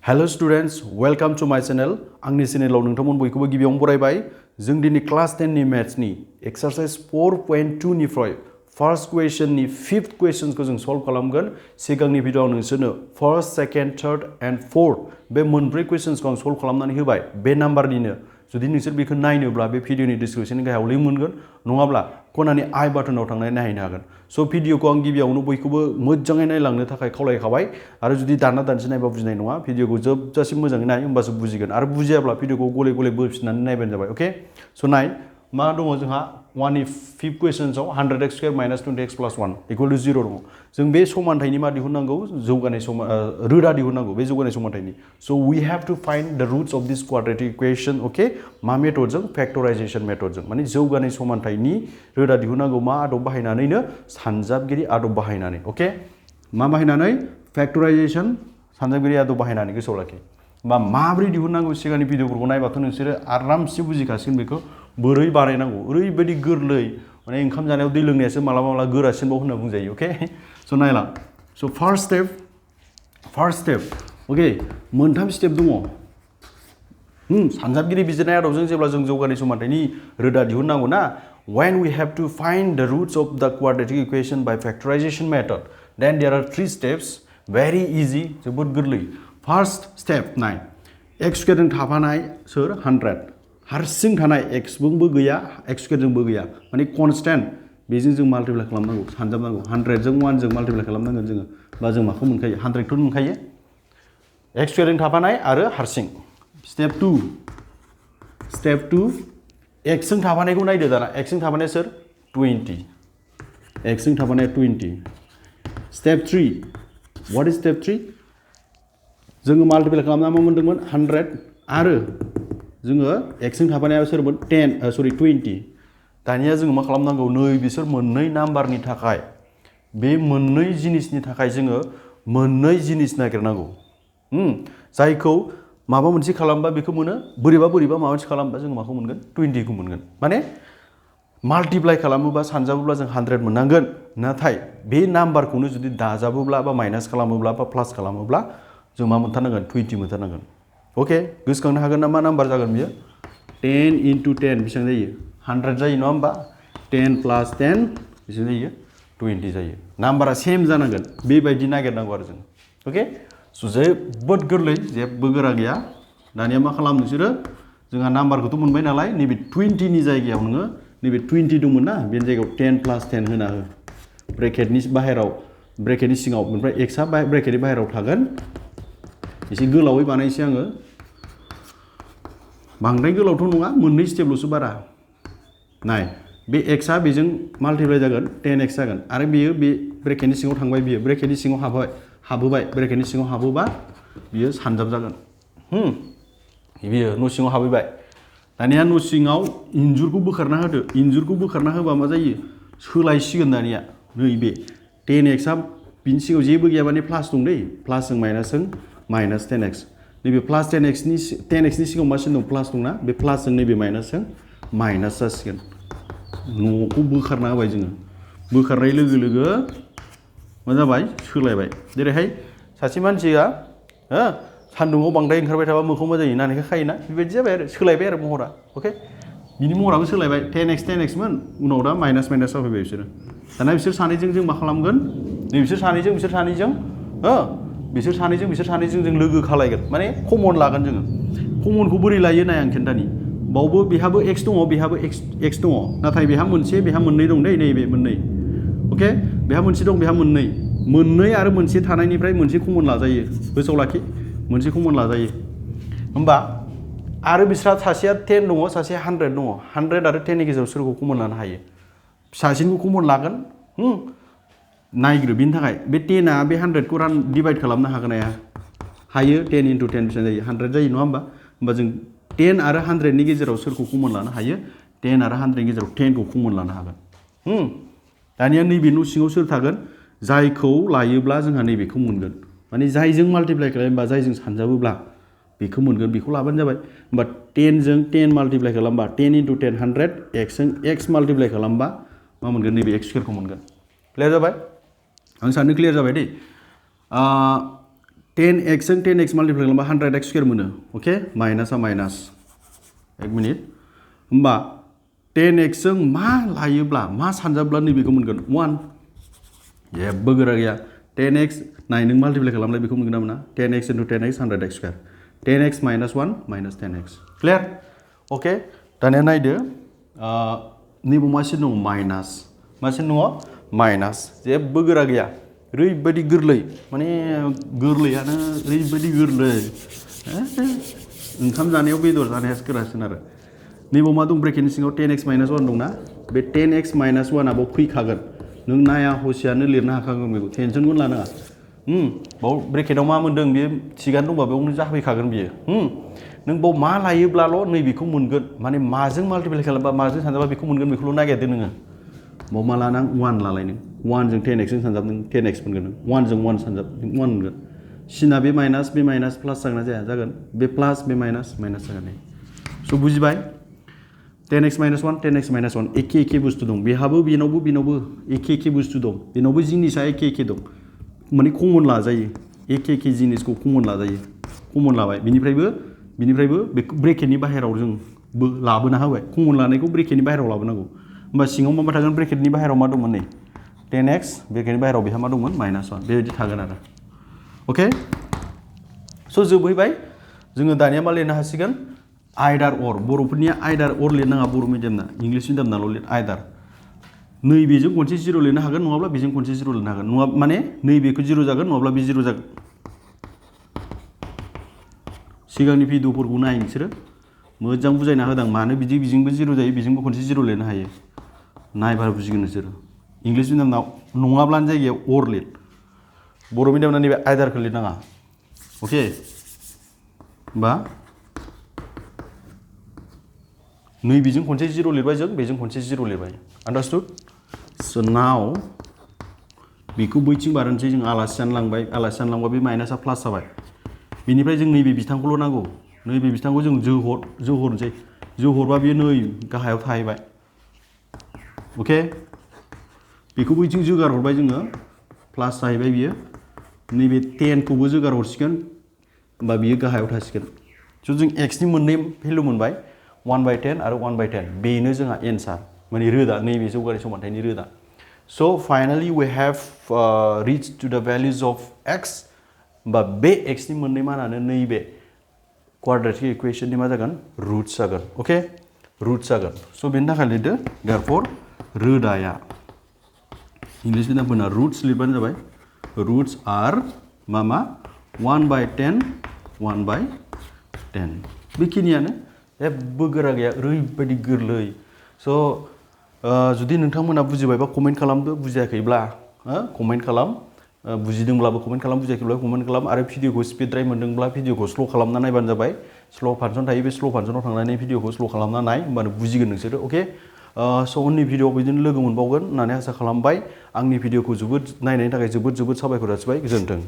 Hello students, welcome to my channel. आंनि चेनेलाव नोंथांमोन बयखौबो गिबियावनो बरायबाय। जों दिनै क्लास 10 नि मैथ्स नि एक्सरसाइज 4.2 निफ्राय फर्स्ट क्वेश्चन नि 5th क्वेश्चन को जों सल्व खालामगोन। सिगांनि भिडियोआव नोंसोरनो first, second, third and fourth बे मोनब्रै क्वेश्चन्स को आं सल्व खालामनानै होबाय। बे नाम्बारनिनो जुदि नोंसोर बेखौ नायनोब्ला बे भिडियोनि डिस्क्रिप्शननि गाहायाव लिंक मोनगोन, नङाब्ला खनानि आई बाटनाव थांनानै नायनो हागोन। सो भिडियोखौ आं गिबियावनो बयखौबो मोजाङै नायलांनो थाखाय खावलायखाबाय आरो जुदि दाना दानसे नायबा बुजिनाय नङा। भिडियोखौ जोबजासिम मोजाङै नाय होमबासो बुजिगोन आरो बुजियाब्ला भिडियोखौ गले गले बोफिननानै नायबानो जाबाय। ओके सो नाय मा दङ जोंहा 1 नि 5th क्वेश्चनआव 100x² - 20x + 1 = 0 दङ। जों बे समानथायनि मा दिहुननांगौ, जौगानाय रोदा दिहुननांगौ बे जौगानाय समानथायनि। So we have to find the roots of this quadratic equation. Okay मा मेथडजों? फैक्टराइजेशन मेथडजों, माने जौगानाय समानथायनि रोदा दिहुननांगौ मा आदब बाहायनानैनो? सानजाबगिरि आदब बाहायनानै। ओके मा बाहायनानै? फैक्टराइजेशन सानजाबगिरि आदब बाहायनानै। गोसोआव लाखि बा माब्रै दिहुननांगौ सिगांनि भिडियोफोरखौ नायबाथ' नोंसोरो आरामसे बुजिखासिगोन बेखौ बोरै बानायनांगौ। ओरैबायदि गोरलै, माने ओंखाम जानायाव दै लोंनायासो मालाबा मालाबा गोरासिनबाव होनना बुंजायो। ओके स' नायलां। स' फार्स्ट स्टेप ओके मोनथाम स्टेप दङ। सानजाबगिरि बिजिरनाय आदबजों जेब्ला जों जौगानाय समानथायनि रोदा दिहुननांगौ ना, when we have to find the roots of the quadratic equation by factorization method, then there are 3 steps. Very easy, जोबोद गोरलै। फार्स्ट स्टेप नाय, x² जों थाफानाय सोर? 100 हारसिं थानाय x जोंबो गैया, x² जोंबो गैया, माने कनस्टेन्ट बेजों जों माल्टिप्लाइ खालामनांगौ, सानजाबनांगौ। 100 जों 1 जों माल्टिप्लाइ खालामनांगोन जोङो, बा जों माखौ मोनखायो? 100 खौ मोनखायो। x² जों थाफानाय आरो हारसिं। स्टेप 2 x जों थाफानायखौ नायदो दाना। x जों थाफानाया सोर? 20। x जों थाफानाया 20। Step 3 what is step 3? जोङो माल्टिप्लाइ खालामना मा मोनदोंमोन? 100 आरो जोङो x जों थाफानाया सोरमोन? 20। दानिया जोङो मा खालामनांगौ? नै बिसोर मोननै नाम्बारनि थाखाय, बे मोननै जिनिसनि थाखाय जोङो मोननै जिनिस नागिरनांगौ। जायखौ माबा मोनसे खालामबा बेखौ मोनो, बोरैबा माबा मोनसे खालामबा जों माखौ मोनगोन? 20 खौ मोनगोन। माने माल्टिप्लाइ खालामोबा सानजाबोब्ला जों 100 मोननांगोन, नाथाय बे नाम्बारखौनो जुदि दाजाबोब्ला बा माइनास खालामोब्ला बा प्लास खालामोब्ला जों मा मोनथारनांगोन? 20 मोनथारनांगोन। ओके गोसोखांनो हागोन ना मा नाम्बार जागोन बियो? 10 × 10 बेसेबां जायो? 100 जायो नङा होमबा? 10 + 10 बेसेबां जायो? 20 जायो। नाम्बारा सेम जानांगोन, बेबायदि नागिरनांगौ आरो जों। ओके स' जोबोद गोरलै, जेबो गोरा गैया। दानिया मा खालाम नोंसोरो? जोंहा नाम्बारखौथ' मोनबाय नालाय, नैबे 20 नि जायगायाव नोङो नैबे 20 दंमोन ना, बेनि जायगायाव 10 + 10 होना हो। ब्रेकेटनि बाहेराव, ब्रेकेटनि सिङाव, ओमफ्राय एक्सआ ब्रेकेटनि बाहेराव थागोन। एसे गोलावै बानायसै आङो, बांद्राय गोलावथ' नङा, मोननै स्टेपल'सो बारा। नाय बे एक्सआ बेजों माल्टिप्लाइ जागोन, 10x जागोन, आरो बेयो बे ब्रेकेटनि सिङाव थांबाय, बियो ब्रेकेटनि सिङाव हाबोबाय, ब्रेकेटनि सिङाव हाबोबा बियो सानजाब जागोन। बियो न' सिङाव हाबहैबाय। दानिया न' सिङाव इन्जुरखौ बोखारना होदो। इन्जुरखौ बोखारना होबा मा जायो? सोलायसिगोन दानिया। नैबे 10xआ बिनि सिङाव जेबो गैया, माने प्लास दं दै, प्लासजों माइनासजों माइनास 10x। नैबे प्लास 10xनि सिगाङाव मा सिन दं? प्लास दंना, बे प्लासजों नैबे माइनासजों माइनास जासिगोन। न'खौ बोखारना होबाय जोङो। बोखारनाय लोगो लोगो मा जाबाय? सोलायबाय। जेरैहाय सासे मानसिया सान्दुङाव बांद्राय ओंखारबाय थाबा मोखाङाव मा जायो? नानेखा खायोना, बेबायदि जाबाय आरो, सोलायबाय आरो महरा। ओके बिनि महराबो सोलायबाय। 10x मोन, उनाव दा माइनास जाफैबाय बिसोरो। दाना बिसोर सानैजों जों मा खालामगोन? नै बिसोर सानैजों जों लोगो खालायगोन, माने कमन लागोन जोङो। कमनखौ बोरै लायो नाय आं खिन्थानि। बावबो बेहाबो x दङ, बेहाबो x दङ, नाथाय बेहा मोनसे, बेहा मोननै दं दै, नैबे मोननै। ओके बेहा मोनसे दं, बेहा मोननै आरो मोनसे थानायनिफ्राय मोनसे कमन लाजायो। गोसोआव लाखि, मोनसे कमन लाजायो। होमबा आरो बिस्रा सासेया 10 दङ, सासेया 100 दङ। 100 आरो 10 नि गेजेराव सोरखौ कमन लानो हायो? सासेनिखौ कमन लागोन। नायग्रो बिनि थाखाय बे 10आ बे 100 खौ डिभाइड खालामनो हागोन ना हाया? हायो। 10 × 10 बेसेबां जायो? 100 जायो नङा होमबा? होमबा जों 10 आरो 100 नि गेजेराव सोरखौ कमन लानो हायो? 10 आरो 100 नि गेजेराव 10 खौ कमन लानो हागोन। दानिया नैबे न' सिङाव सोर थागोन? जायखौ लायोब्ला जोंहा नैबेखौ मोनगोन, माने जायजों माल्टिप्लाइ खालामोबा, जायजों सानजाबोब्ला बेखौ मोनगोन, बेखौ लाबानो जाबाय। होमबा 10 जों 10 माल्टिप्लाइ खालामबा 10 × 10 100, x जों x माल्टिप्लाइ खालामबा मा मोनगोन? नैबे x² खौ मोनगोन। क्लियार जाबाय? आं सानो क्लियार जाबाय दै। 10x जों 10x माल्टिप्लाइ खालामबा 100x स्क्वायर मोनो अके माइनासा माइनास एक मिनिट होमबा 10x जों मा लायोब्ला मा सानजाब्ला नैबेखौ मोनगोन 1 जेबो गोरा गैया 10x नाय नों माल्टिप्लाइ खालामनाय बेखौ मोनगोन ना मोना 10x into 10x 100x square 10x minus 1 minus 10x clear अके दानिया नायदो नैबो मासिन दङ माइनास मासिन दङ माइनास जेबो गोरा गैया ओरैबायदि गोरलै माने गोरलैयानो ओरैबायदि गोरलै ओंखाम जानायाव बेदर जानायासो गोरासिन आरो नैबाव मा दं ब्रेकेटनि सिङाव 10x minus 1 दंना बे 10x minus 1 आबाव फैखागोन नों नाया हसियानो लिरनो हाखागोन बेखौ टेनसनखौनो लानाङा बाव ब्रेकेटाव मा मोनदों बेयो थिगानो दंबा बेयावनो जाफैखागोन बियो नों बाव मा लायोब्लाल' नैबेखौ मोनगोन माने माजों माल्टिप्लाइ खालामबा माजों सानजाबा बेखौ मोनगोन बेखौल' नागिरदो नोङो बाव मा लानां 1 लालाय नों 1 जों 10x जों सानजाब नों 10x मोनगोन नों 1 जों 1 सानजाब 1 मोनगोन सिना बे माइनास प्लास जागोन ना जाया जागोन बे प्लास बे माइनास जागोन स' बुजिबाय 10x minus 1 10x minus 1 एखे बुस्थु दं बेहाबो बेनावबो एखे बुस्थु दं बेनावबो जिनिसा एखे दं माने कमन लाजायो एखे जिनिसखौ कमन लाजायो कमन लाबाय बिनिफ्रायबो बे ब्रेकेटनि बाहेराव जों लाबोना होबाय कमन लानायखौ ब्रेकेटनि बाहेराव लाबोनांगौ होमबा सिङाव मा थागोन ब्रेकेटनि बाहेराव मा दंमोन नै 10x ब्रेकेटनि बाहेराव बेहा मा दंमोन -1 बेबायदि थागोन आरो अके स' जोबहैबाय जोङो दानिया मा लिरनो हासिगोन आयदार अर बर'फोरनिया आयदार अर लिरनाङा बर' मिडियामना इंलिस मिडियामनाल' लिर आयदार नैबेजों खनसे 0 लिरनो हागोन नङाब्ला बेजों खनसे 0 लिरनो हागोन नङा माने नैबेखौ 0 जागोन नङाब्ला बे 0 जागोन सिगांनि भिडिअफोरखौ नाय नोंसोरो मोजां बुजायना होदां मानो बिजोंबो 0 जायो बेजोंबो खनसे 0 लिरनो हायो नायबा बुजिगोन नोंसोरो इंलिस मिडियामनाव नङाब्लानो जायगायाव अर लिर बर' मिडियामना नैबे आयदारखौ लिरनाङा अके होमबा नैबेजों खनसे 0 लिरबाय जों बेजों खनसे 0 लिरबाय आन्डारस्टुड स' नाव बेखौ बैथिं बारनोसै जों आलासि जानो लांबा बे माइनासा प्लास जाबाय बेनिफ्राय जों नैबे बिथांखौल' नांगौ नैबे बिथांखौ जों जोहरनोसै जोहरबा बेयो नै गाहायाव थाहैबाय अके बेखौ बैथिं जोगार हरबाय जोङो प्लास जाहैबाय बियो नैबे 10खौबो जोगार हरसिगोन होमबा बियो गाहायाव थासिगोन स' जों x नि मोननै भेलु मोनबाय 1/10 आरो 1/10 बेनो जोंहा एन्सार माने रोदा नैबे जौगानाय समानथायनि रोदा स' finally we have reach to the values of x होमबा बे x नि मोननै मानानो नैबे क्वाड्रेटिक इकुवेशननि मा जागोन रुट्स जागोन अके रुट्स जागोन स' बेनि थाखाय लिरदो देयरफर रोदाया इंलिस मिडियामफोरना रुट्स लिरबानो जाबाय रुट्स आर मा 1/10 1/10 बेखिनियानो जेबो गोरा गैया ओरैबायदि गोरलै स' जुदि नोंथांमोना बुजिबायबा कमेन्ट खालामदो बुजियाखैब्ला कमेन्ट खालाम बुजिदोंब्लाबो कमेन्ट खालाम बुजियाखैब्लाबो कमेन्ट खालाम आरो भिडिअखौ स्पिडद्राय मोनदोंब्ला भिडिअखौ स्ल' खालामना नायबानो जाबाय स्ल' फांसन थायो बे स्ल' फांसनाव थांनानै भिडिअखौ स्ल' खालामना नाय होमबानो बुजिगोन नोंसोरो अके स' उननि भिडिअआव बिदिनो लोगो मोनबावगोन होननानै आसा खालामबाय आंनि भिडिअखौ नायनायनि थाखाय जोबोद साबायखर जासिबाय गोजोन्थों।